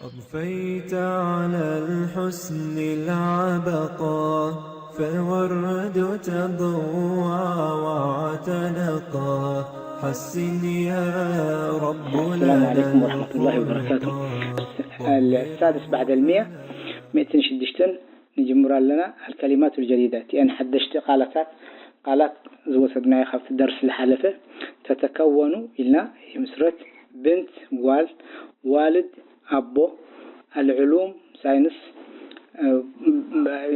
طفيت على الحسن العبقى، فالورد تضوع واعتنقى. حسن يا رب السلام لنا عليكم ورحمة الله وبركاته. الخلقا. السادس بعد المئة، مئتين شدشتن نجمر لنا الكلمات الجديدة، تئن حدشت قالتات، قالات زوسدنا يخف درس الحلفة، تتكون إلنا يمسرت بنت ጓል፣ ዋልድ ኣቦ፣ العلوم ሳይንስ፣ እ፣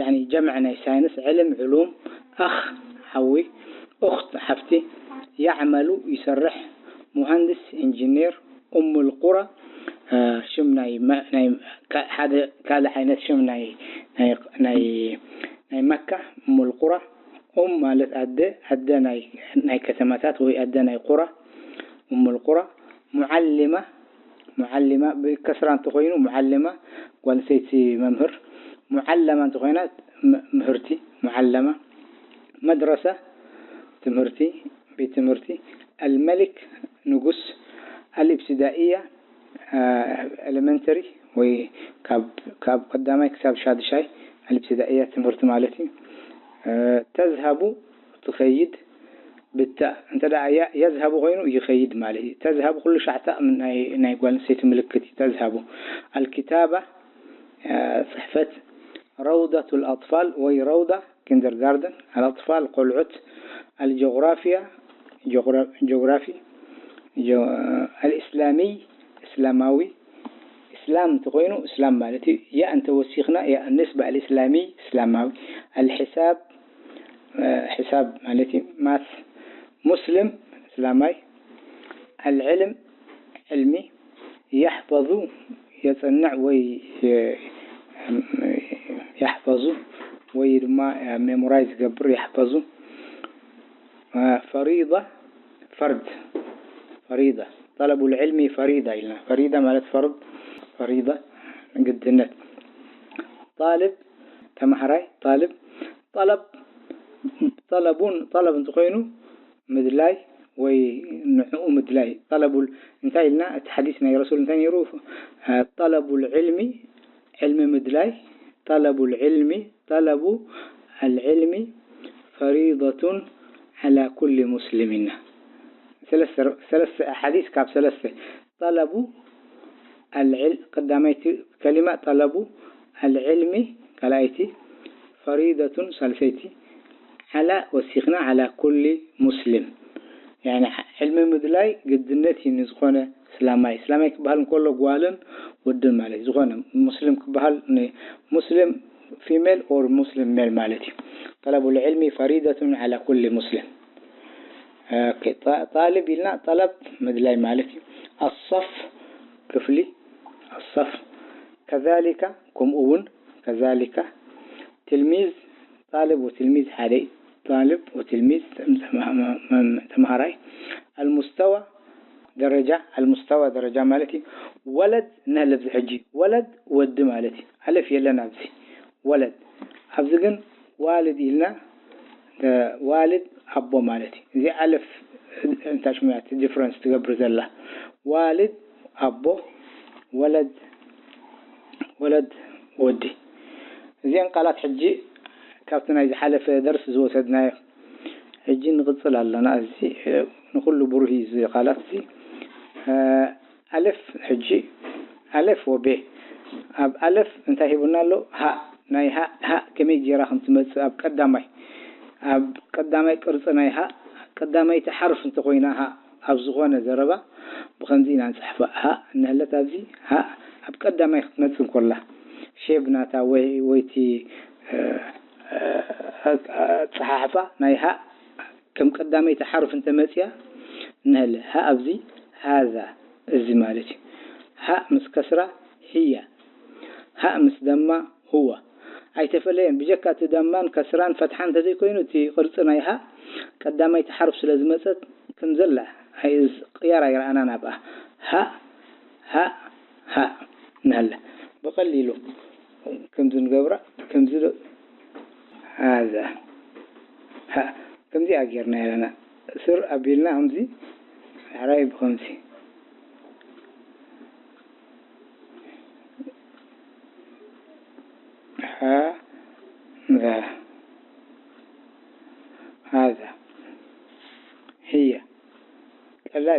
ያኒ ጀምዕ ናይ ሳይንስ፣ ዕልም ዕሉም፣ ኣኽ ሓዊ፣ ኡኽት ሓፍቲ፣ ያዕመሉ ይሰርሕ፣ ሙሃንድስ ኢንጂነር፣ ኡሙል ቁራ፣ እ፣ ሽም ናይ መ-፣ ናይ ካ-፣ ሓደ ካልእ ዓይነት ሽም ናይ፣ ናይ፣ ናይ፣ ናይ መካ፣ ኡሙል ቁራ፣ ኡም ማለት ኣደ፣ ኣደ ናይ፣ ናይ ከተማታት ወይ ኣደ ናይ ቁራ፣ ኡሙል ቁራ፣ ሙዓሊማ፣ ሙዓሊማ ብከስራ እንተኾይኑ ሙዓሊማ፣ ጓል ኣንስተይቲ መምህር፣ ሙዓለማ እንተኾይና ም-፣ ምህርቲ፣ ሙዓለማ፣ መድረሳ፣ ትምህርቲ፣ ቤት ትምህርቲ፣ ኣልመሊክ፣ ንጉስ፣ ኣልኢብትዳኢያ፣ እ፣ ኤሌመንተሪ ወይ ካብ፣ ካብ ቀዳማይ ክሳብ ሻድሻይ ኣልኢብትዳኢያ ትምህርቲ ማለት እዩ። እ፣ ተዝሃቡ ትኸይድ፣ ብታ-፣ እንተ ደኣ ያ-፣ የዝሃቡ ኮይኑ ይኸይድ ማለት እዩ። ተዝሃቡ ኩሉ ሻዕ ታእ ናይ፣ ናይ ጓል ኣንስተይቲ ምልክት እዩ። ተዝሃቡ። ኣልኪታባ፣ እ፣ ጽሕፈት። ረውዳቱል ኣጥፋል ወይ ረውዳ ኪንደርጋርደን፣ ኣልኣጥፋል ቆልዑት፣ ኣልጆግራፍያ ጆግራ-፣ ጆግራፊ፣ ጆ-፣ ኣልእስላሚይ እስላማዊ፣ እስላም እንተኾይኑ እስላም ማለት እዩ። ያ እንተወሲኽና ያ ንስባ ኣልእስላሚይ እስላማዊ፣ ኣልሒሳብ፣ እ፣ ሒሳብ ማለት እዩ። ማት ሙስልም እስላማይ፣ ኣልዕልም ዕልሚ፣ ያሕፈዙ የጸንዕ ወይ የ-፣ ያሕፈዙ ወይ ድማ ሜሞራይዝ ይገብር፣ ያሕፈዙ። ፈሪዳ ፈርድ፣ ፈሪዳ፣ ጠለቡል ዕልሚ ፈሪዳ ኢልና። ፈሪዳ ማለት ፈርድ፣ ፈሪዳ ግድነት። ጣልብ ተማሃራይ፣ ጣልብ፣ ጠለብ፣ ጠለቡን፣ ጠለብ እንተኾይኑ ምድላይ ወይ ንዕኡ ምድላይ። ጠለቡል እንታይ ኢልና? እቲ ሓዲስ ናይ ረሱል እንታይ ነይሩ? ጠለቡል ዕልሚ፣ ዕልሚ ምድላይ፣ ጠለቡል ዕልሚ፣ ጠለቡ ኣልዕልሚ ፈሪደቱን ዓላ ኩሊ ሙስሊም ኢልና። ሰለስተ፣ ሰለስተ ሓዲስ ካብ ሰለስተ። ጠለቡ ኣልዕል-፣ ቀዳማይቲ ከሊማ ጠለቡ ኣልዕልሚ፣ ካልኣይቲ ፈሪደቱን ሳልሰይቲ ዓላ ወሲኽና ዓላ ኩሊ ሙስሊም። ያኒ ዕልሚ ምድላይ ግድነት እዩ ንዝኾነ እስላማይ። እስላማይ ክበሃል እንከሎ ጓልን ወድን ማለት እዩ። ዝኾነ ሙስሊም ክበሃል ን-፣ ሙስሊም ፊሜል ኦር ሙስሊም ሜል ማለት እዩ። ጠለቡል ዕልሚ ፈሪደቱን ዓላ ኩሊ ሙስሊም። ኦኬ፣ ጣ-፣ ጣልብ ኢልና ጠለብ ምድላይ ማለት እዩ። ኣሰፍ ክፍሊ፣ ኣሰፍ። ከዛሊካ ከምኡ እውን፣ ከዛሊካ። ትልሚዝ፣ ጣልብ ወትልሚዝ ሓደ እዩ። ጣልብ ወትልሚዝ ተም-፣ ተማ-፣ መ-፣ መ-፣ ተምሃራይ። ኣልሙስተዋ ደረጃ፣ ኣልሙስተዋ ደረጃ ማለት እዩ። ወለድ ነህለ ኣብዚ ሕጂ፣ ወለድ ወዲ ማለት እዩ። ኣለፍ የለን ኣብዚ። ወለድ። ኣብዚ ግን ዋልድ ኢልና፣ እ፣ ዋልድ ኣቦ ማለት እዩ። እዚ ኣለፍ እንታይ ሽሙ እያ እቲ ዲፍረንስ ትገብር ዘላ? ዋልድ ኣቦ፣ ወለድ፣ ወለድ ወዲ። እዚአን ቃላት ሕጂ ካብቲ ናይ ዝሓለፈ ደርሲ ዝወሰድናዮ። ሕጂ ንቕጽል ኣለና። እዚ፣ እ፣ ንኹሉ ብሩህ እዩ እዚ ቃላት እዚ። እ፣ ኣለፍ ሕጂ፣ ኣለፍ ወቤ። ኣብ ኣለፍ እንታይ ሂቡና ኣሎ? ሃእ። ናይ ሃእ፣ ሃእ ከመይ ጌራ ከም ትመጽእ ኣብ ቀዳማይ፣ ኣብ ቀዳማይ ቅርጺ ናይ ሃእ፣ ቀዳመይቲ ሓርፍ እንተኾይና ሃእ፣ ኣብ ዝኾነ ዘረባ ብኸምዚ ኢና ንጽሕፋ። ሃእ እንሀለት ኣብዚ፣ ሃእ ኣብ ቀዳማይ ክትመጽእ እንከላ፣ ሼብ ናታ ወይ፣ ወይቲ፣ እ፣ እ፣ ኣጸሓሕፋ ናይ ሃእ ከም ቀዳመይቲ ሓርፍ እንተመጽያ፣ እንሀለ፣ ሃእ ኣብዚ፣ ሃዛ፣ እዚ ማለት እዩ። ሃእ ምስ ከስራ፣ ህያ። ሃእ ምስ ደማ፣ ሁዋ። ኣይተፈለየን። ብጀካ እቲ ደማን ከስራን ፈትሓን እንተዘይኮይኑ፣ እቲ ቅርጺ ናይ ሃእ ቀዳመይቲ ሓርፍ ስለ ዝመጸት፣ ከም ዘላ ኣይ-፣ ቅያር ኣይረኣናን ኣብኣ። ሃእ፣ ሃእ፣ ሃእ፣ እንሀለ። ብቐሊሉ ከምዚ ንገብራ፣ ከምዚ ዶ-፣ ሃዛ። ሃእ፣ ከምዚኣ ጌርና ኣለና። ስር ኣቢልና ከምዚ፣ ሕራይ ብኸምዚ።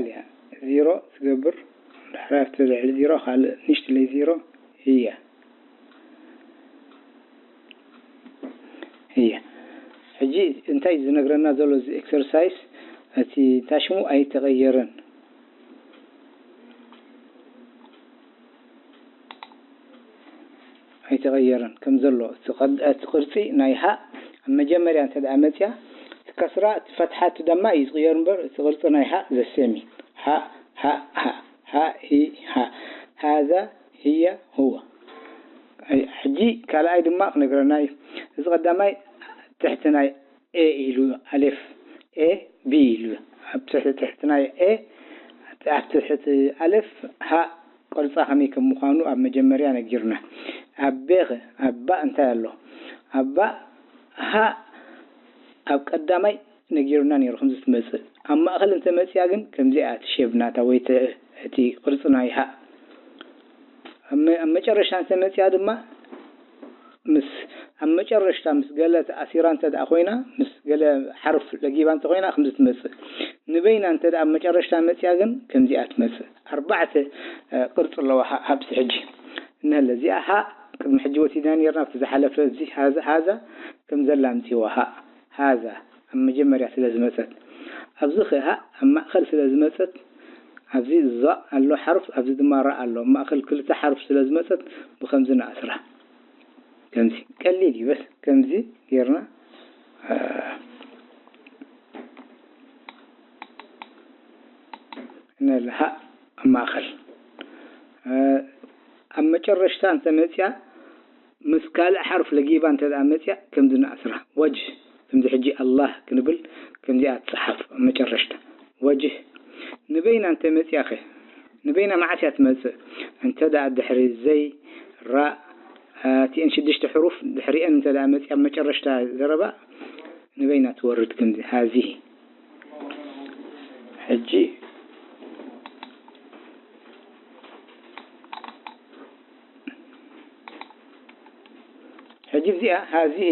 እያ ዜሮ ትገብር። ድሕሪ ኣብቲ ልዕሊ ዜሮ ካልእ ንእሽትለይ ዜሮ እያ። እያ። ሕጂ እንታይ ዝነግረና ዘሎ እዚ ኤክሰርሳይስ? እቲ እንታይ ሽሙ ኣይተቐየረን። ኣይተቐየረን ከም ዘሎ። እቲ ቅድ-፣ እቲ ቅርጺ ናይ ሃእ ኣብ መጀመርያ እንተ ደኣ መጽያ፣ እቲ ከስራ፣ እቲ ፈትሓ፣ እቲ ደማ እዩ ዝቕየር እምበር፣ እቲ ቅርጺ ናይ ሃእ ዘሴም እዩ። ሃእ፣ ሃእ፣ ሃእ፣ ሃእ፣ ሂ፣ ሃ። ሃዛ፣ ህየ፣ ሁወ። ኣይ፣ ሕጂ ካልኣይ ድማ ክነግረና እዩ። እዚ ቀዳማይ ትሕቲ ናይ ኤ ኢሉ፣ ኣሌፍ ኤ ቢ ኢሉ። ኣብ ትሕቲ፣ ትሕቲ ናይ ኤ፣ ኣብ ትሕቲ ኣሌፍ ሃእ ቅርጻ ከመይ ከም ምዃኑ ኣብ መጀመርያ ነጊሩና። ኣብ ቤኸ፣ ኣብ ባእ እንታይ ኣሎ? ኣብ ባእ ሃእ ኣብ ቀዳማይ ነጊሩና ነይሩ፣ ከምዚ ትመጽእ። ኣብ ማእከል እንተ መጽያ ግን ከምዚኣ እቲ ሼብ ናታ ወይ እቲ፣ እቲ ቅርጺ ናይ ሃእ። ኣብ መ-፣ ኣብ መጨረሽታ እንተ መጽያ ድማ ምስ፣ ኣብ መጨረሽታ ምስ ገለ ተኣሲራ እንተ ደኣ ኮይና፣ ምስ ገለ ሓርፍ ለጊባ እንተ ኮይና፣ ከምዚ ትመጽእ። ንበይና እንተ ደኣ ኣብ መጨረሽታ መጽያ ግን ከምዚኣ ትመጽእ። ኣርባዕተ፣ እ፣ ቅርጺ ኣለዋ ሃ-፣ ሃብቲ ሕጂ። እንሀለ፣ እዚኣ ሃእ ቅድሚ ሕጂ ወሲድና ነይርና፣ ኣብቲ ዝሓለፈ፣ እዚ ሃዛ፣ ሃዛ ከም ዘላ ኣምጺዋ ሃእ። ሃዛ ኣብ መጀመርያ ስለ ዝመጸት። ኣብዚ ኸ ሃእ ኣብ ማእከል ስለ ዝመጸት፣ ኣብዚ ዛእ ኣሎ ሓርፍ፣ ኣብዚ ድማ ራእ ኣሎ። ኣብ ማእከል ክልተ ሓርፍ ስለ ዝመጸት ብኸምዚ ንኣስራ። ከምዚ ቀሊል እዩ፣ በስ ከምዚ ጌርና፣ እ፣ ነለ ሃእ ኣብ ማእከል፣ እ፣ ኣብ መጨረሽታ እንተ መጽያ፣ ምስ ካልእ ሓርፍ ለጊባ እንተ ደኣ መጽያ፣ ከምዚ ንኣስራ። ወጅህ፣ ከምዚ ሕጂ ኣላህ ክንብል፣ ከምዚኣ ትጸሓፍ ኣብ መጨረሽታ። ወጅህ፣ ንበይና እንተ መጽያ ኸ? ንበይና መዓስ እያ ትመጽእ? እንተ ደኣ ድሕሪ ዘይ፣ ራእ፣ እ፣ እቲአን ሽዱሽተ ሕሩፍ ድሕሪአን እንተ ደኣ መጽያ ኣብ መጨረሽታ ዘረባ፣ ንበይና ትወርድ ከምዚ፣ ሃዚህ። ሕጂ፣ ሕጂ እዚኣ ሃዚህ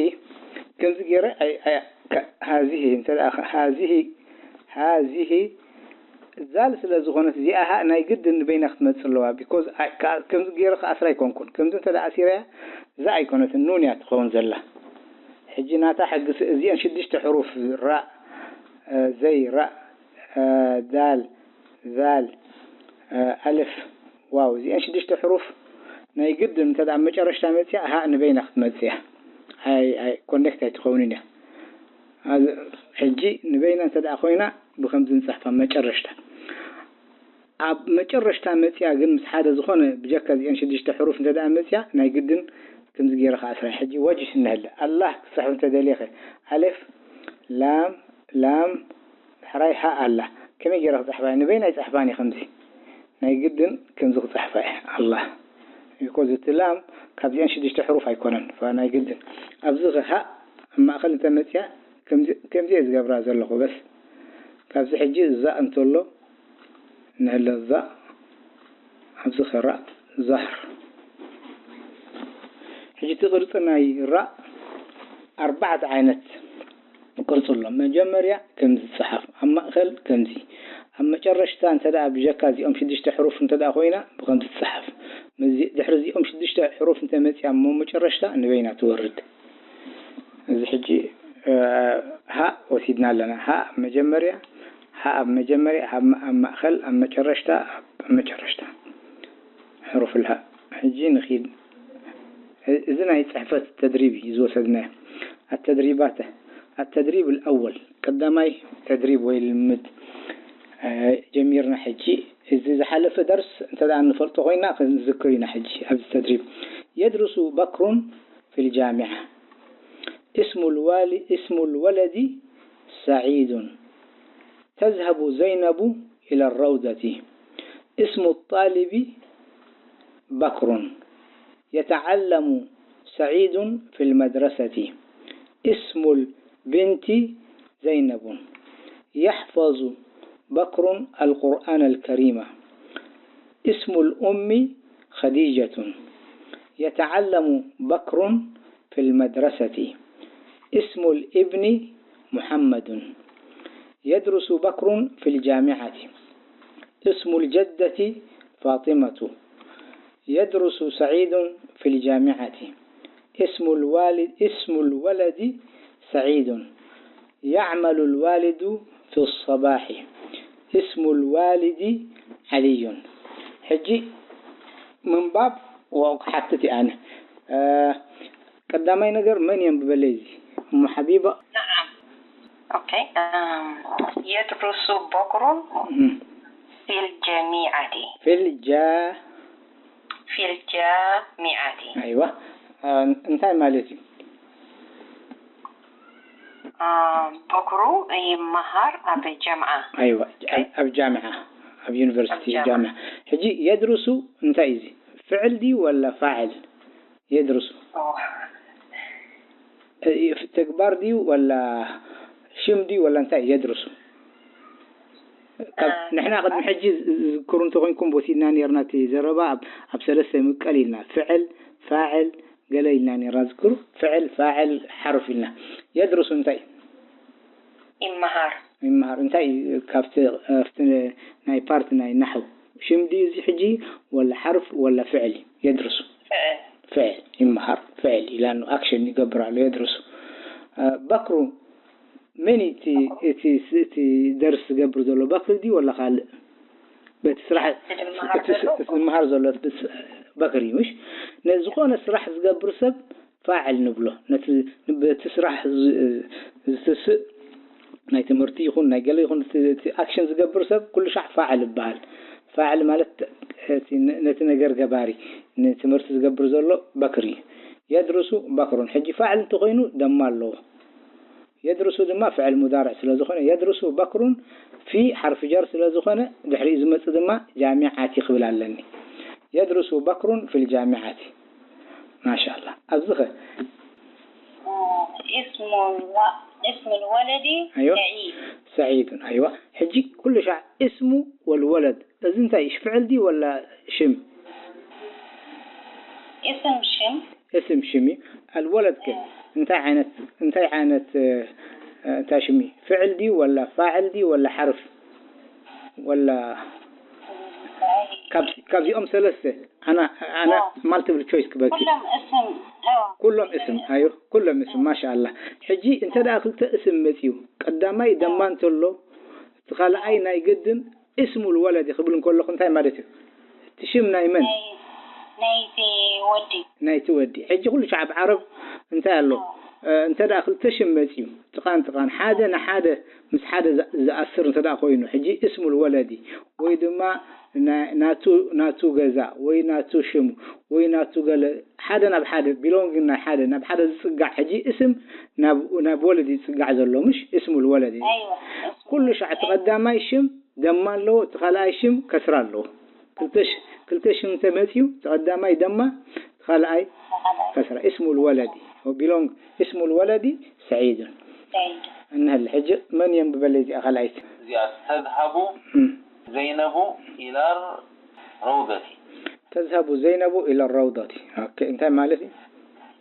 ከምዚ ገይረ ኣይ-፣ ኣይ-፣ ከ-፣ ሃዚህ እንተ ደኣ ከ-፣ ሃዚህ፣ ሃዚህ ዛል ስለ ዝኾነት እዚኣ ሃእ ናይ ግድን ንበይና ክትመጽእ ኣለዋ። ቢኮዝ ኣይ-፣ ከ-፣ ከምዚ ገይረ ክኣስራ ኣይኮንኩን። ከምዚ እንተ ደኣ ኣሲረያ እዛ ኣይኮነትን፣ ኑን እያ ትኸውን ዘላ። ሕጂ ናታ ሕጊ ስ-፣ እዚአን ሽዱሽተ ሕሩፍ ራእ፣ እ፣ ዘይ፣ ራእ፣ እ፣ ዳል፣ ዛል፣ እ፣ ኣልፍ፣ ዋው፣ እዚአን ሽዱሽተ ሕሩፍ ናይ ግድን እንተ ደኣ ኣብ መጨረሽታ መጽያ ሃእ ንበይና ክትመጽእ እያ። ኣይ፣ ኣይ፣ ኮኔክት ኣይትኸውንን እያ። ኣዝ-፣ ሕጂ ንበይና እንተ ደኣ ኮይና ብኸምዚ ንጽሕፋ መጨረሽታ። ኣብ መጨረሽታ መጽያ ግን ምስ ሓደ ዝኾነ ብጀካ እዚአን ሽዱሽተ ሕሩፍ እንተ ደኣ መጽያ ናይ ግድን ከምዚ ገይረ ክኣስራ። ሕጂ ወጅህ እንሀለ ኣላህ ክትጽሕፍ እንተ ደሊኸ ኣሌፍ ላም ላም ዳሕራይ ሃእ ኣላ። ከመይ ገይረ ክጽሕፋ እየ? ንበይና ኣይጽሕፋን እየ ከምዚ። ናይ ግድን ከምዚ ክጽሕፋ እየ። ኣላህ። ቢኮዝ እቲ ላም ካብዚአን ሽዱሽተ ሕሩፍ ኣይኮነን። ፋ ናይ ግድን። ኣብዚ ኸ ሃእ ኣብ ማእከል እንተ መጽያ ከምዚ፣ ከምዚ እየ ዝገብራ ዘለኹ። በስ ካብዚ ሕጂ ዛእ እንተሎ ንህለ ዛእ ኣብዚ ኸ ራእ ዛህር። ሕጂ እቲ ቅርጺ ናይ ራእ ኣርባዕተ ዓይነት ቅርጺ ኣሎ። መጀመርያ ከምዚ ትጸሓፍ፣ ኣብ ማእከል ከምዚ፣ ኣብ መጨረሽታ እንተ ደኣ ብጀካ እዚኦም ሽዱሽተ ሕሩፍ እንተ ደኣ ኮይና ብኸምዚ ትጸሓፍ። ምዚ-፣ ድሕሪ እዚኦም ሽዱሽተ ሕሩፍ እንተ መጽያ እሞ መጨረሽታ ንበይና ትወርድ። እዚ ሕጂ፣ እ፣ ሃእ ወሲድና ኣለና። ሃእ ኣብ መጀመርያ፣ ሃእ ኣብ መጀመርያ፣ ሃእ ኣብ ማእከል፣ ኣብ መጨረሽታ፣ ኣብ መጨረሽታ። ሕሩፍ ልሃእ። ሕጂ ንኺድ። እ-፣ እዚ ናይ ጽሕፈት ተድሪብ እዩ ዝወሰድናዮ። ኣተድሪባት፣ ኣተድሪብ ኣልኣወል፣ ቀዳማይ ተድሪብ ወይ ልምድ፣ እ፣ ጀሚርና። ሕጂ እዚ ዝሓለፈ ደርስ እንተ ደኣ ንፈልጦ ኮይና ክንዝክር ኢና። ሕጂ ኣብዚ ተድሪብ የድርሱ በክሩን ፊል ጃሚዓ። اسم الوالي-، اسم الولد سعيد. تذهب زينب إلى الروضة. اسم الطالب بكر. يتعلم سعيد في المدرسة. اسم البنت زينب. يحفظ بكر القرآن الكريم. اسم الأم خديجة. يتعلم بكر في المدرسة. اسم الابن محمد. يدرس بكر في الجامعة. اسم الجدة فاطمة. يدرس سعيد في الجامعة. اسم الوالد، اسم الولد سعيد. يعمل الوالد في الصباح. اسم الوالد علي. ሕጂ ምንባብ ዋው ክሓትት እየ ኣነ። እ፣ ቀዳማይ ነገር መን የንብበለይ እዚ? እሞ ሓቢባ? نعم. أوكي. أم، يدرس بكر እም፣ في الجامعة. ፊል ጃ في الجامعة. ኣይዋ። እ፣ እንታይ ማለት እዩ? أم، بكر ይመሃር ኣብ ጀምዓ። ኣይዋ። ኣብ፣ ኣብ ጃምዓ፣ ኣብ ዩኒቨርሲቲ ኣብ ጃምዓ። ጃምዓ። ሕጂ የድርሱ እንታይ እዩ እዚ? ፍዕል ድዩ ወላ ፋዕል? የድርሱ ኦ፣ እ፣ ተግባር ድዩ ወላ ሽም ድዩ ወላ እንታይ እዩ የድርሱ? ካብ እ፣ ንሕና ቅድሚ ሕጂ ዝዝክሩ እንተኮይንኩም ወሲድና ነርና እቲ ዘረባ ኣብ፣ ኣብ ሰለስተ ይምቀል ኢልና፣ ፍዕል፣ ፋዕል፣ ገለ ኢልና ነርና ዝክሩ፣ ፍዕል፣ ፋዕል፣ ሓርፍ ኢልና። የድርሱ እንታይ እዩ? ይመሃር። ይመሃር እንታይ እዩ? ካብቲ፣ ኣብቲ ናይ ፓርት ናይ ናሕው ሽም ድዩ እዚ ሕጂ ወላ ሓርፍ ወላ ፍዕል እዩ? የድርሱ ፍዕል። ፍዕል ይመሃር፣ ፍዕል ኢላኑ ኣክሽን ይገብር ኣሎ፣ የድርሱ። እ፣ በክሩ መን እዩ እቲ፣ እቲ፣ እቲ ደርስ ዝገብር ዘሎ? በክሪ ድዩ ወላ ካልእ? በቲ ስራሕ እቲ ዝመሃር እቲ ስ- ዘሎ? እቲ ዝመሃር ዘሎ እቲ ስ- በክሪ እዩ፣ ምሽ? ነዝኾነ ስራሕ ዝገብር ሰብ ፋዕል ንብሎ። ነቲ፣ በቲ ስራሕ ዝ- ዝትስእ ናይ ትምህርቲ ይኹን ናይ ገለ ይኹን እቲ፣ እቲ ኣክሽን ዝገብር ሰብ ኩሉ ሻዕ ፋዕል ይበሃል። ፋዕል ማለት እቲ ነ- ነቲ ነገር ገባሪ፣ ንትምህርቲ ዝገብር ዘሎ በክሪ እዩ። የድርሱ በክሩን። ሕጂ ፋዕል እንተኾይኑ ደማ ኣለዎ። የድርሱ ድማ ፍዕል ሙዳርዕ ስለ ዝኾነ፣ የድርሱ በክሩን ፊ ሓርፊ ጀር ስለ ዝኾነ፣ ድሕሪኡ ዝመጽእ ድማ ጃሚዓቲ ክብል ኣለኒ። የድርሱ በክሩን ፊል ጃሚዓቲ። ማሻኣላ። ኣብዚ ኸ? اسم الو-، اسم الولد أيوة. سعيد. ሰዒዱን። ኣይዋ። ሕጂ ኩሉ ሻዕ እስሙ ወልወለድ። እዚ እንታይ እዩ? ፍዕል ድዩ ወላ ሽም? اسم ሽም። እስም ሽም እዩ። ኣልወለድ ከ እንታይ ዓይነት፣ እንታይ ዓይነት፣ እ፣ እ፣ እንታይ ሽም እዩ? ፍዕል ድዩ ወላ ፋዕል ድዩ ወላ ሓርፍ? ወላ ካብ፣ ካብዚኦም ሰለስተ ኣና፣ ኣና አዎ። ማልቲፕል ቾይስ ክበኪ። ኩሎም እስም። አዎ። ኩሎም እስም። ኣዮ፣ ኩሎም እስም። ማሻኣላ። ሕጂ እንተ ደኣ ክልተ እስም መጺኡ፣ ቀዳማይ ደማ እንተሎ፣ እቲ ካልኣይ ናይ ግድን እስሙል ወለዲ ክብል እንከለኹ እንታይ ማለት እዩ? እቲ ሽም ናይ መን? ናይ፣ ናይቲ ወዲ። ናይቲ ወዲ። ሕጂ ኩሉ ሻዕ ኣብ ዓረብ እንታይ ኣሎ? እ፣ እንተ ደኣ ክልተ ሽም መጺኡ፣ ጥቓን ጥቓን፣ ሓደ ንሓደ ምስ ሓደ ዝ-፣ ዝኣስር እንተ ደኣ ኮይኑ፣ ሕጂ እስሙል ወለዲ ወይ ድማ ና-፣ ናቱ፣ ናቱ ገዛ ወይ ናቱ ሽሙ ወይ ናቱ ገለ፣ ሓደ ናብ ሓደ፣ ቢሎንግ ናይ ሓደ ናብ ሓደ ዝጽጋዕ፣ ሕጂ እስም ናብ፣ ናብ ወለዲ ዝጽጋዕ ዘሎ፣ ምሽ? እስሙል ወለዲ። ኣይዋ። ኩሉ ሻዕ እቲ ቀዳማይ ሽም ደማ ኣለዎ፣ እቲ ካልኣይ ሽም ከስራ ኣለዎ። ክልተ ሽ-፣ ክልተ ሽም እንተ መጺኡ፣ እቲ ቀዳማይ ደማ፣ እቲ ካልኣይ ከስራ። እስሙል ወለዲ። ቢሎንግ፣ እስሙል ወለዲ ሰዒዱን። ሰዒድ። እንሀል፣ ሕጂ መን የንብበለይ እዚኣ ካልኣይቲ? እዚኣ ተዝሃቡ እም። ዘይነቡ ኢላር ረውደቲ። ተዝሃቡ ዘይነቡ ኢለ ረውዳቲ። ኦኬ፣ እንታይ ማለት እዩ?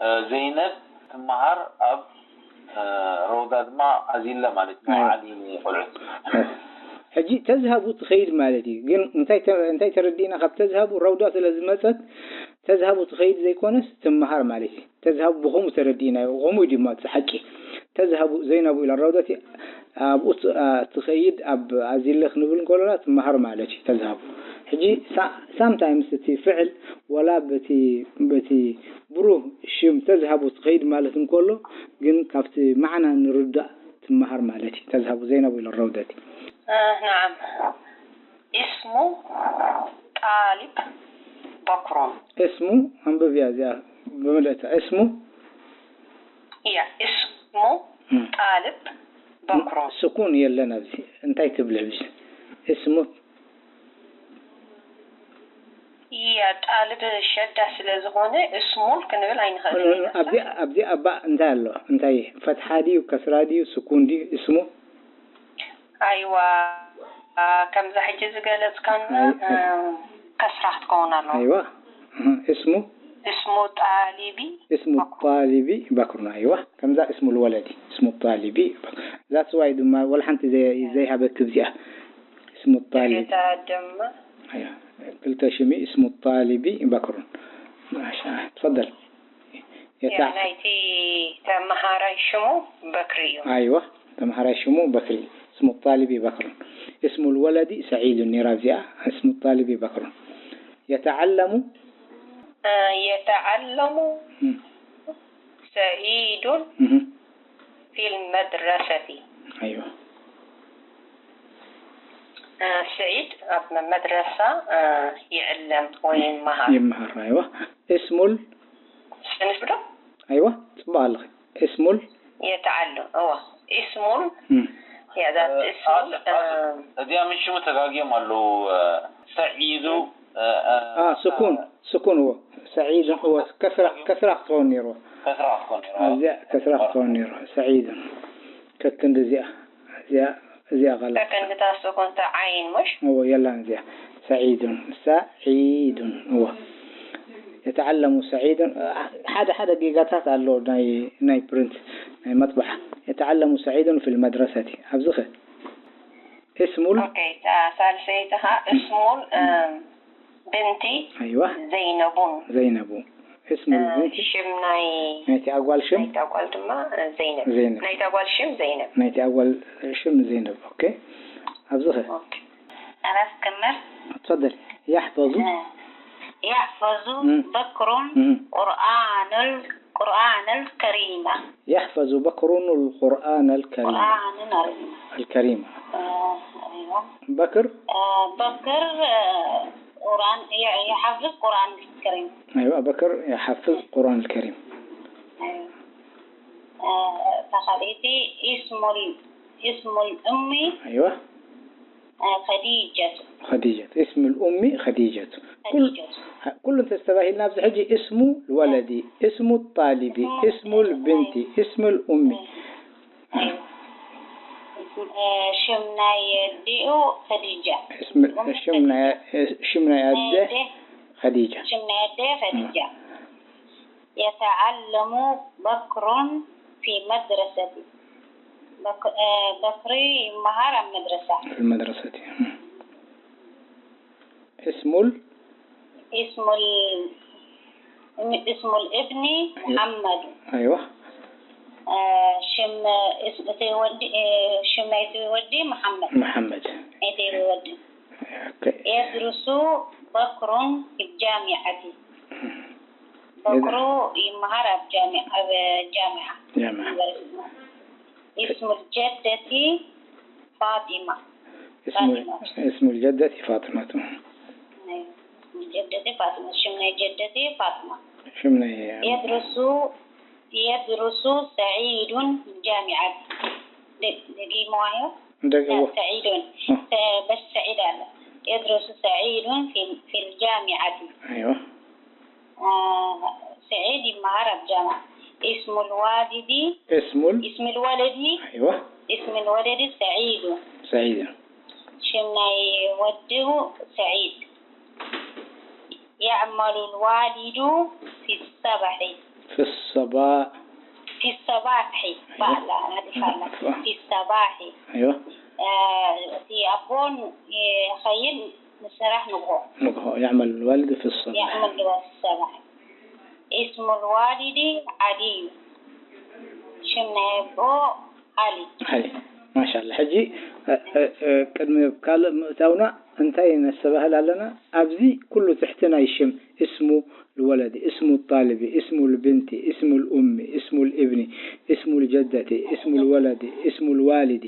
እ፣ ዘይነብ ትመሃር ኣብ፣ እ፣ ረውዳ ድማ ኣዚለ ማለት ኣይ። መዓሊ ቆልዑት። ሕጂ ተዝሃቡ ትኸይድ ማለት እዩ። ግን እንታይ ተ-፣ እንታይ ተረዲእና ካብ ተዝሃቡ ረውዳ ስለ ዝመጸት ተዝሃቡ ትኸይድ ዘይኮነስ ትመሃር ማለት እዩ። ተዝሃቡ ብኸምኡ ተረዲእናዮ። ከምኡ እዩ ድማ እቲ ሓቂ። ተዝሃቡ ዘይነቡ ኢለ ረውዳቲ ኣብኡ ት-፣ ኣ፣ ትኸይድ ኣብ ኣዚለ ክንብል እንከሎና ትመሃር ማለት እዩ ተዝሃቡ። ሕጂ ሳ-፣ ሳምታይምስ እቲ ፍዕል ወላ በቲ፣ በቲ ብሩህ ሽም ተዝሃቡ ትኸይድ ማለት እንከሎ ግን ካብቲ ማዕና ንርዳእ ትመሃር ማለት እዩ። ተዝሃቡ ዘይነቡ ኢለ ረውዳቲ። እ፣ ነዓም። እስሙ ጣሊብ በክሩን። እስሙ ኣንብብያ እዚኣ ብምልእታ። እስሙ እያ፣ እስሙ እም። ጣልብ በክሩን። ስኩን የለን ኣብዚ። እንታይ ትብል ኣብዚ? እስሙ እያ፣ ጣልብ ሸዳ ስለ ዝኾነ እስሙን ክንብል ኣይንኽእልን ኢና። ኣብዚ፣ ኣብዚ ኣባ እንታይ ኣሎ? እንታይ ፈትሓ ድዩ ከስራ ድዩ ስኩን ድዩ እስሙ? ኣይዋ፣ ከምዛ ሕጂ ዝገለጽካና ኣይ፣ እ፣ ከስራ ክትከውን ኣለዋ። ኣይዋ። እህ፣ እስሙ እስሙ ጣሊቢ እስሙ ጣሊቢ በክሩን። ኣይዋ። ከምዛ እስሙ ልወለዲ እስሙ ጣሊቢ። ዛትስ ዋይ ድማ ወላ ሓንቲ ዘይ-፣ ዘይሃበክ እዚኣ። اسم الطالب. ተደማ أيوة. ክልተ ሽም እዩ። اسم الطالب بكر. ማሻ-፣ تفضل. يتع- ናይቲ ተመሃራይ ሽሙ በክሪ እዩ። أيوة. ተምሃራይ ሽሙ በክሪ። اسم الطالب بكر. اسم الولد سعيد ነይራ እዚኣ። اسم الطالب بكر. يتعلم እ፣ يتعلم እም፣ سعيد እም፣ في المدرسة. أيوة. እ፣ ስዒድ ኣብ መድረሳ እ፣ ይዕለም ወይ ይመሃር። ይመሃር። أيوة. اسم ال- ስንፍ ዶ أيوة. ፅቡቅ ኣለኺ። اسم ال- يتعلم እዋ اسم እም። يا ذات اسم እ፣ እዚኣ ምሽሙ ተጋጊዮም ኣለዉ። ሰዒዱ آه، سكون. سكون هو. سعيد هو. ከስራ፣ ከስራ ክትኸውን ነይርዎ። ከስራ ክትኮን ነይሩ። እዚኣ ከስራ ክትኸውን ነይርዎ። سعيد. ከክንዲ እዚኣ። እዚኣ፣ እዚኣ ቃላት። ከክንዲ እታ ስኩን እታ ዓይን ምሽ እዎ፣ የላን እዚኣ። سعيد. سعيد. እዎ። يتعلم سعيد. ሓደ ሓደ ጌጋታት ኣሎ ናይ፣ ናይ ፕሪንት፣ ናይ መጥበሓ። يتعلم سعيد في المدرسة. ኣብዚ ኸ? اسم ال- ኦኬ፣ እታ ሳልሰይቲ ኸዓ اسم ال እ፣ ብንቲ أيوة. ዘይነቡን زينب. اسم እ፣ البنت. ሽም ናይ ናይቲ ኣጓል ሽም ናይታ ጓል ድማ እ፣ ዘይነብ ዘይነብ። ናይታ ጓል ሽም ዘይነብ ናይቲ ኣጓል ሽም ዘይነብ። ኦኬ። ኣብዚ ኸ? ኦኬ። ኣናስ ክምር تفضل. يحفظ. يحفظ مم. بكر مم. قرآن ال- قرآن الكريم. يحفظ بكر القرآن الكريم. قرآن الكريم. الكريم. آه، أيوة. بكر. آه، بكر آه، قرآن ي- يحفظ قرآن الكريم. أيوة، بكر يحفظ قرآن الكريم. أيوة. آه، تخليتي اسم ال- اسم الأم أيوة. آه، خديجة. خديجة. اسم الأم خديجة. كل خديجة. كل تستباهلنا بزحجي اسم الولد، اسم الطالب، اسم البنت، اسم الأم. أيوة. اسم- آه، شمنا يديو خديجة. اسم شمنا شمنا يده خديجة. شمنا يديو خديجة. يتعلم بكر في مدرسة. بك- آه، بكري مهارة مدرسة. في المدرسة. اسم ال- اسم ال- اسم الابن محمد. أيوة. آه، شم اسم تي ودي آه، شم تي ودي محمد. محمد. تي ودي. أوكي. يدرس بكر في الجامعة. بكر يمهر في الجامعة في الجامعة. جامعة. اسم الجدة فاطمة. اسم اسم الجدة فاطمة. أيوة. اسم الجدة فاطمة. شمنا جدتي فاطمة. شمنا هي؟ يدرس يدرس سعيد في الجامعة. دقيقة معايا. دقيقة. سعيد. بس سعيد هذا. يدرس سعيد في في الجامعة. أيوة. آه، سعيد مهرب جامعة. اسم الوالد اسم ال- اسم الولد أيوة. اسم الولد سعيد. سعيد. شمنا يوده سعيد. يعمل الوالد في الصباح. في الصباح. في الصباح. أيوة. فعلا، هذه فعلا. في الصباح. أيوة. آه، في أبون يخيل مسرح نقو. نقو يعمل الوالد في الصباح. يعمل الوالد في الصباح. اسم الوالد علي. شمنا يبو علي. علي. ማሻላ። ሕጂ ቅድሚ ካልእ ምእታውና እንታይ ነስተባህል ኣለና? ኣብዚ ኩሉ ትሕቲ ናይ ሽም እስሙ ልወለዲ፣ እስሙ ጣልቢ፣ እስሙ ልብንቲ፣ እስሙ ልኡሚ፣ እስሙ ልእብኒ፣ እስሙ ልጀደቲ፣ እስሙ ልወለዲ፣ እስሙ ልዋልዲ፣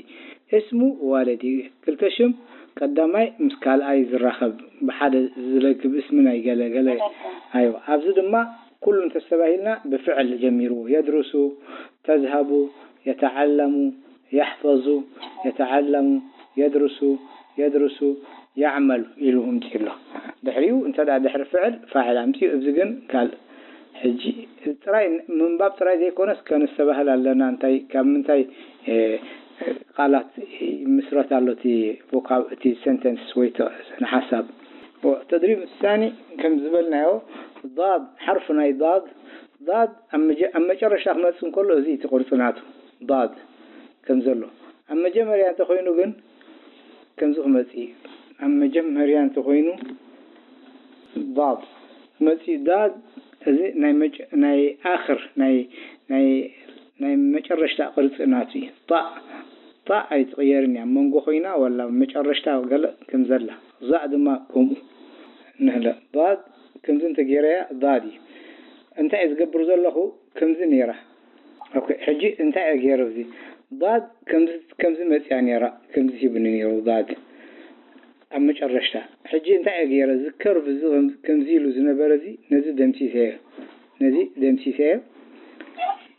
እስሙ ዋልዲ። ክልተ ሽም ቀዳማይ ምስ ካልኣይ ዝራኸብ ብሓደ ዝለግብ እስሚ ናይ ገለ ገለ። ኣይዋ ኣብዚ ድማ ኩሉ እንተስተባሂልና ብፍዕል ጀሚርዎ። የድርሱ፣ ተዝሀቡ፣ የተዓለሙ፣ የሕፈዙ፣ የተዓለሙ፣ የድርሱ፣ የድርሱ፣ ያዕመሉ ኢሉ እምፂኡ ኣሎ። ድሕሪኡ እንተ ደኣ ድሕሪ ፍዕል ፋዕል ኣምፂኡ፣ እዚ ግን ካልእ። ሕጂ ጥራይ ምንባብ ጥራይ ዘይኮነስ ከነስተባህል ኣለና። እንታይ ካብ ምንታይ ቃላት ይምስረት ኣሎ እቲ ቮካብ እቲ ሴንተንስ ወይ ንሓሳብ። ተድሪብ ሳኒ ከም ዝበልናዮ ዳድ ሓርፊ ናይ ዳድ ዳድ ኣብ መጨረሻ ክመፅእ እንከሎ እዚ እቲ ቅርፂ ናቱ ዳድ ከም ዘሎ ኣብ መጀመርያ እንተኮይኑ ግን ከምዚ ክመጽእ እዩ። ኣብ መጀመርያ እንተኾይኑ ዳድ ክመጽእ እዩ። ዳድ እዚ ናይ መጨ-፣ ናይ ኣኽር፣ ናይ፣ ናይ፣ ናይ መጨረሽታ ቅርጺ ናቱ እዩ። ጣእ፣ ጣእ ኣይትቕየርን እያ። ኣብ መንጎ ኮይና ዋላ ኣብ መጨረሽታ ገለ ከም ዘላ። ዛእ ድማ ከምኡ። ንህለ ዳድ ከምዚ እንተገይረያ ዳድ እዩ። እንታይ እየ ዝገብር ዘለኹ? ከምዚ ነይራ። ኦኬ፣ ሕጂ እንታይ እየ ገይረ እዚ? ዳድ ከምዚ፣ ከምዚ መጽያ ነይራ፣ ከምዚ ሂብኒ ነይሩ ዳድ ኣብ መጨረሽታ። ሕጂ እንታይ እየ ገይረ? እዚ ከርቭ እዚ ከም-፣ ከምዚ ኢሉ ዝነበረ እዚ፣ ነዚ ደምሲሰዮ፣ ነዚ ደምሲሰዮ፣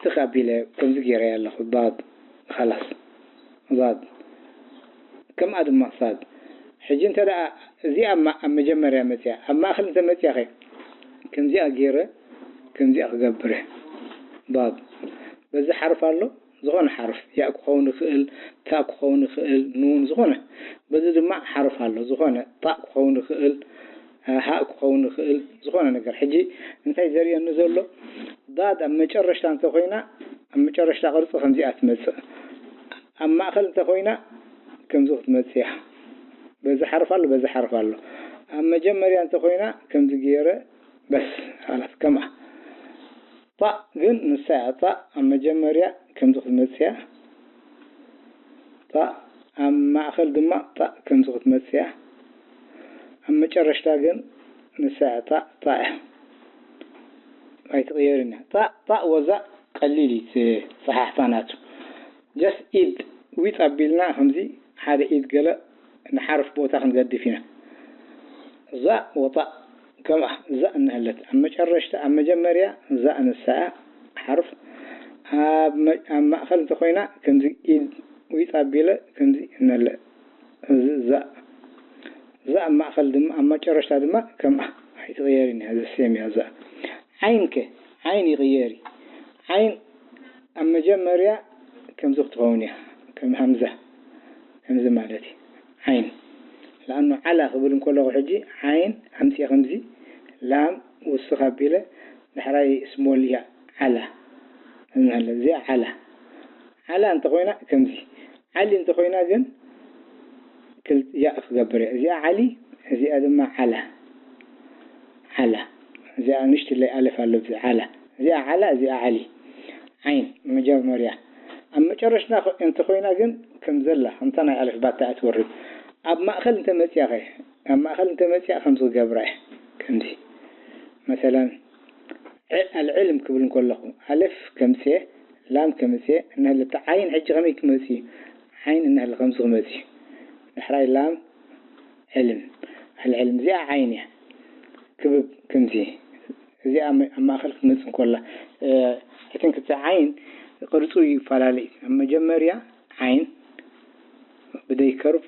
ትኽ ኣቢለ ከምዚ ገይረያ ኣለኹ። ዳድ፣ ኻላስ። ዛድ። ከምኣ ድማ ሳድ። ሕጂ እንተ ደኣ እዚኣ ኣብ ማ-፣ ኣብ መጀመርያ መጽያ፣ ኣብ ማእከል እንተ መጽያ ኸ? ከምዚኣ ገይረ፣ ከምዚኣ ክገብር እየ። ዳድ። በዚ ሓርፍ ኣሎ፣ ዝኾነ ሓርፍ፣ ያእ ክኸውን ይኽእል፣ ታእ ክኸውን ይኽእል፣ ኑን፣ ዝኾነ። በዚ ድማ ሓርፍ ኣሎ፣ ዝኾነ፣ ጣእ ክኸውን ይኽእል፣ ሃእ ክኸውን ይኽእል፣ ዝኾነ ነገር። ሕጂ እንታይ ዘርእየኒ ዘሎ? ዳድ ኣብ መጨረሽታ እንተ ኾይና፣ ኣብ መጨረሽታ ቅርጺ ከምዚኣ ትመጽእ። ኣብ ማእከል እንተ ኾይና፣ ከምዚ ክትመጽእ እያ። በዚ ሓርፍ ኣሎ፣ በዚ ሓርፍ ኣሎ። ኣብ መጀመርያ እንተ ኾይና፣ ከምዚ ገይረ፣ በስ፣ ኻላስ፣ ከምኣ። ጣእ ግን ንሳ እያ። ጣእ ኣብ መጀመርያ ከምዚ ክትመጽእ እያ። ጣእ ኣብ ማእከል ድማ ጣእ ከምዚ ክትመጽእ እያ። ኣብ መጨረሽታ ግን ንሳ እያ። ጣእ፣ ጣእ እያ። ኣይትቕየርን እያ። ጣእ፣ ጣእ ወዛእ ቀሊል እዩ እቲ ኣጸሓሕፋ ናቱ። ጀስት ኢድ ዊጥ ኣቢልና ከምዚ ሓደ ኢድ ገለ ንሓርፍ ቦታ ክንገድፍ ኢና። ዛእ ወጣእ ከምኣ ዛእ እንሀለት። ኣብ መጨረሽታ፣ ኣብ መጀመርያ ዛእ ንሳ እያ ሓርፍ። ኣብ መ-፣ ኣብ ማእከል እንተኾይና ከምዚ ኢድ ዊጥ ኣቢለ ከምዚ እንሀለ። እዚ ዛእ። ዛእ ኣብ ማእከል ድማ፣ ኣብ መጨረሽታ ድማ ከምኣ ኣይትቕየርን እያ። እዚ ሴም እያ ዛእ። ዓይን ከ? ዓይን ይቕየር እዩ። ዓይን ኣብ መጀመርያ ከምዚ ክትኸውን እያ። ከም ሃምዛ። ከምዚ ማለት እዩ። ዓይን። ለኣኑ ዓላ ክብል እንከለኹ ሕጂ ዓይን ኣምፅኤ ከምዚ፣ ላም ውስኽ ኣቢለ፣ ዳሕራይ ስሞል እያ ዓላ። እንሀለ፣ እዚኣ ዓላ። ዓላ እንተኾይና ከምዚ። ዓሊ እንተኾይና ግን ክል-፣ ያእ ክገብር እየ። እዚኣ ዓሊ፣ እዚኣ ድማ ዓላ። ዓላ። እዚኣ ንእሽትለይ ኣለፍ ኣሎ፣ እዚ ዓላ። እዚኣ ዓላ፣ እዚኣ ዓሊ። ዓይን መጀመርያ። ኣብ መጨረሽታ ኾ-፣ እንተኾይና ግን ከም ዘላ፣ ከምታ ናይ ኣለፍ ባታ እያ ትወርድ። ኣብ ማእከል እንተመፅያ ኸ? ኣብ ማእከል እንተመፅያ ከምዚ ክገብራ እየ። ከምዚ። መሰለን፣ ዕ-፣ ኣልዕልም ክብል እንከለኹ፣ ኣለፍ ከምፅኤ፣ ላም ከምፅኤ፣ እንሀለ እታ ዓይን ሕጂ ከመይ ክመፅእ እዩ? ዓይን እንሀለ ከምዚ ክመፅእ እዩ። ዳሕራይ ላም፣ ዕልም። ኣልዕልም። እዚኣ ዓይን እያ። ክብብ ከምዚ። እዚኣ ኣብ መ-፣ ኣብ ማእከል ክትመጽእ እንከላ፣ እ፣ I think እቲ ዓይን ቅርጹ ይፈላለ እዩ። ኣብ መጀመርያ ዓይን ብደይ ከርቭ፣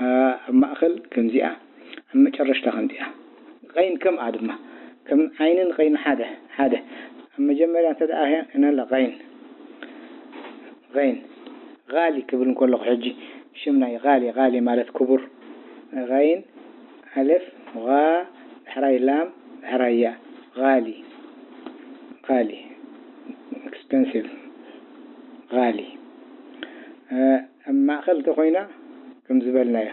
እ፣ ኣብ ማእከል ከምዚኣ፣ ኣብ መጨረሽታ ከምዚኣ። ቐይን ከምኣ ድማ። ከም ዓይንን ቐይን ሓደ፣ ሓደ። ኣብ መጀመርያ እንተ ደኣ ሄ-፣ ነላ ቐይን። ቐይን። ቓሊ ክብል እንከለኹ ሕጂ ሽም ናይ ቓሊ፣ ቓሊ ማለት ክቡር። ቐይን፣ ኣለፍ፣ ቓ፣ ዳሕራይ ላም፣ ዳሕራይ ያእ። ቓሊ። ቓሊ። ኤክስፐንሲቭ። ቓሊ። እ፣ ኣብ ማእከል እንተኾይና፣ ከም ዝበልናዮ፣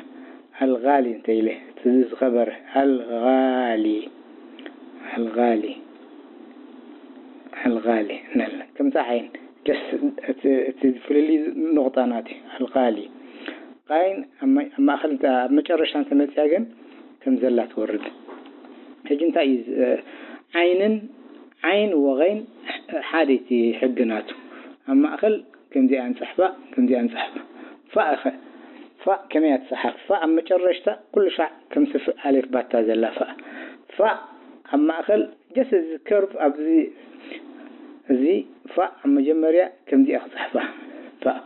ኣልቓሊ እንተ ኢለ፣ እቲ ዝኸበረ፣ ኣልቓሊ። ኣልቓሊ። ኣልቓሊ። ነለ። ከምታ ዓይን። ጀስት እቲ፣ እቲ ፍልልይ ንቑጣ ናት እዩ። ኣልቓሊ። ቓይን ኣብ ማ-፣ ኣብ ማእከል እንተ፣ ኣብ መጨረሽታ እንተ መጽያ ግን ከም ዘላ ትወርድ። ሕጂ እንታይ እዩ ዝ-፣ ዓይንን፣ ዓይን ወቐይን ሓደ እቲ ሕጊ ናቱ። ኣብ ማእከል ከምዚኣ ንጽሕፋ፣ ከምዚኣ ንጽሕፋ። ፋእ ኸ? ፋእ ከመይ እያ ትጽሓፍ? ፋእ ኣብ መጨረሽታ ኩሉ ሻዕ ከም ስፍእ ኣሌፍ ባታ ዘላ ፋእ። ፋእ ኣብ ማእከል ጀስ እዚ ከርቭ ኣብዚ፣ እዚ ፋእ ኣብ መጀመርያ ከምዚኣ ክጽሕፋ። ፋእ።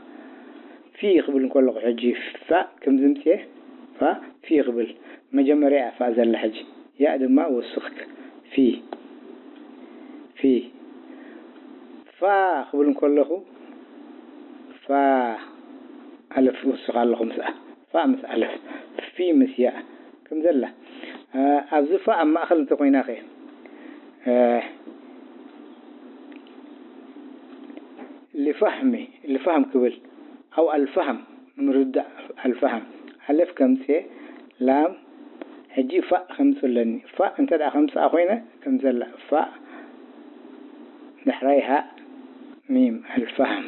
ፊ ክብል እንከለኹ ሕጂ ፋእ ከም ዝምጽኤ ፋእ ፊ ክብል መጀመርያ እያ ፋእ ዘላ ሕጂ። ያእ ድማ ወስኽት። ፊ። ፊ። ፋ ክብል እንከለኹ ፋ ኣለፍ ወስኽ ኣለኹ ምስኣ። ፋ ምስ ኣለፍ። ፊ ምስ ያእ። ከም ዘላ። እ፣ ኣብዚ ፋ ኣብ ማእከል እንተኾይና ኸ? እ፣ ልፋህሚ፣ ልፋህም ክብል። ኣው ኣልፋህም፣ ንምርዳእ ኣልፋህም። ኣለፍ ከምፅእ ላም ሕጂ ፋእ ከምፅእ ኣለኒ። ፋእ እንተ ደኣ ከምፅኣ ኮይነ ከም ዘላ ፋእ ዳሕራይ ሃእ ሚም ኣልፋህም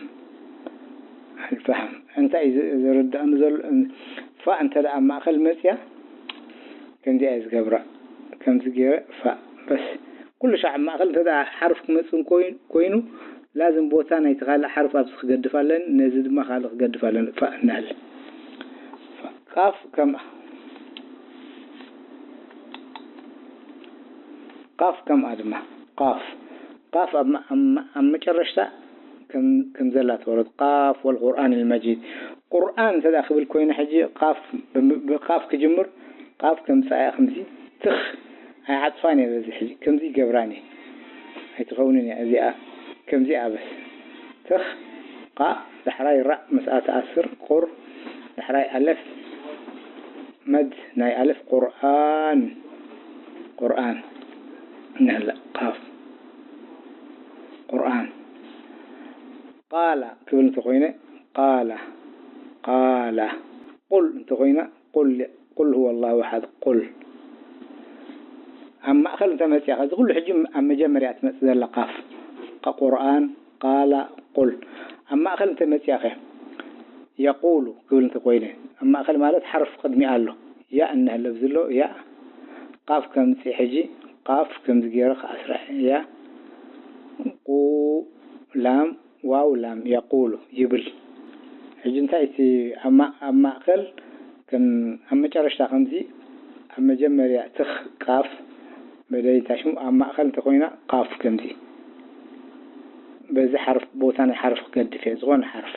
ኣልፋህም እንታይ እዩ ዝ- ዝርዳእኒ ዘሎ? ፋእ እንተ ደኣ ኣብ ማእኸል መፅያ ከምዚኣ እየ ዝገብራ። ከምዚ ገይረ ፋእ በስ ኩሉ ሻዕ ኣብ ማእኸል እንተ ደኣ ሓርፍ ክመፅእ እንኮይ- ኮይኑ ላዝም ቦታ ናይቲ ካልእ ሓርፍ ኣብዚ ክገድፍ ኣለኒ፣ ነዚ ድማ ካልእ ክገድፍ ኣለኒ። ፋእ እናለ ቃፍ ከምኣ ቃፍ ከምኣ ድማ ቃፍ ቃፍ ኣብ መ- ኣብ መ- ኣብ መጨረሽታ ከም ከም ዘላ ትወረድ ቃፍ ወልቁርኣን ልመጂድ። ቁርኣን እንተ ደኣ ክብል ኮይነ ሕጂ ቃፍ ብም- ብቃፍ ክጅምር ቃፍ ከምፅኣ እያ ከምዚ ትኽ ኣይዓፅፋን እየ በዚ ሕጂ ከምዚ ይገብራን እየ ኣይትኸውንን እያ እዚኣ ከምዚኣ በስ ትኽ ቃ ዳሕራይ ራእ ምስኣ ትኣስር ቁር ዳሕራይ ኣለፍ መድ ናይ ኣለፍ ቁርኣን ቁርኣን ንህላ ቃፍ ቁርኣን ቃላ ክብል እንተኮይነ ቃላ ቃላ ቁል እንተኮይና ቁል ቁል ሁወ ኣላሁ ኣሓድ ቁል ኣብ ማእኸል እንተመፅያ ከዚ ኩሉ ሕጂ ኣብ መጀመርያ ትመፅእ ዘላ ቃፍ ቁርኣን ቃላ ቁል ኣብ ማእኸል እንተመፅያ ከ የቁሉ ክብል እንተኮይነ ኣብ ማእኸል ማለት ሓርፍ ቅድሚ ኣሎ ያ እንህለብ ዝሎ ያ ቃፍ ከምፅእ ሕጂ ቃፍ ከምዚ ገይረ ክኣስራ ያ ቁ ላም ዋው ላም የቁሉ ይብል። ሕጂ እንታይ እቲ ኣብ ማ- ኣብ ማእከል ከም ኣብ መጨረሽታ ከምዚ ኣብ መጀመርያ ትኽ ቃፍ መደይ እንታይ ሽሙ ኣብ ማእከል እንተኮይና ቃፍ ከምዚ በዚ ሓርፍ ቦታ ናይ ሓርፍ ክገድፍ እየ ዝኾነ ሓርፍ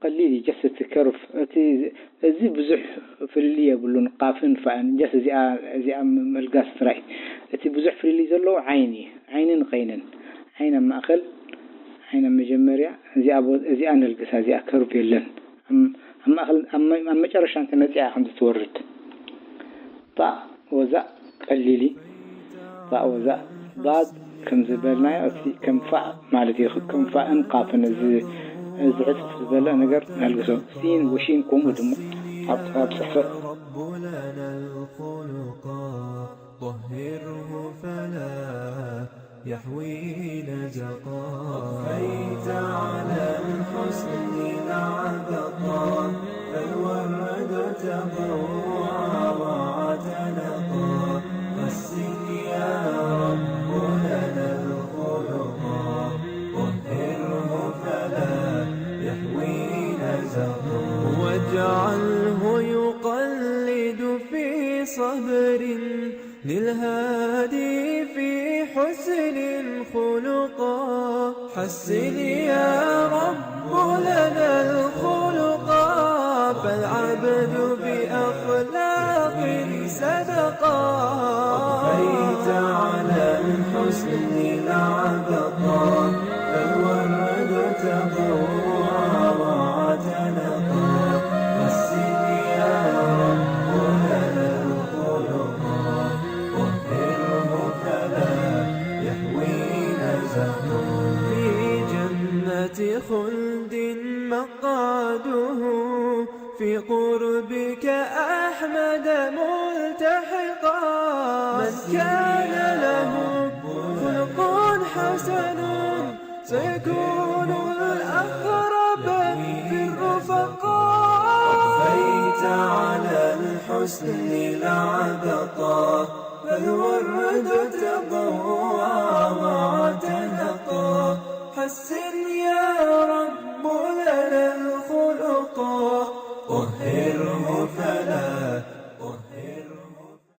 ቀሊል እዩ just እቲ ከርቭ እቲ እዚ ብዙሕ ፍልልይ የብሉን ቃፍን ፋእን just እዚኣ እዚኣ መልጋስ ጥራይ እቲ ብዙሕ ፍልልይ ዘለዎ ዓይን እዩ ዓይንን ቐይንን ዓይን ኣብ ማእከል ዓይን ኣብ መጀመርያ እዚኣ ቦ- እዚኣ ነልግሳ እዚኣ ከርቭ የለን ኣብ ኣብ ማእከል ኣብ መ- ኣብ መጨረሻ እንተ መፅያ ከምዚ ትወርድ ጣእ ወዛእ ቀሊል እዩ ጣእ ወዛእ ዳድ ከም ዝበልናዮ እቲ ከም ፋእ ማለት እዩ ከም ፋእን ቃፍን እዚ እዚ ዕፅፍ ዝበለ ነገር ነልግሶ ሲን ወሺን ከምኡ ድማ ኣብ ኣብ ፅሕፈት رب لنا الخلقا طهره فلا يحوي نزقا أضفيت على الحسن العبقا فالورد تضوع واعتنقا حسن يا رب لنا الخلقا طهره فلا يحوي نزقا واجعله يقلد في صبر للهادي في حسن خلقا حسن يا رب لنا الخلقا فالعبد بأخلاق صدقا أضفيت على الحسن العبقا فالورد تضوع واعتنقا حسن يا رب لنا الخلقا طهره فلا يحوي نزقا في جنة خلد مقعده في قربك أحمد ملتحقا من كان له خلق حسن سيكون الأقرب في الرفقا أضفيت على الحسن العبقا فالورد تضوع واعتنقا حسن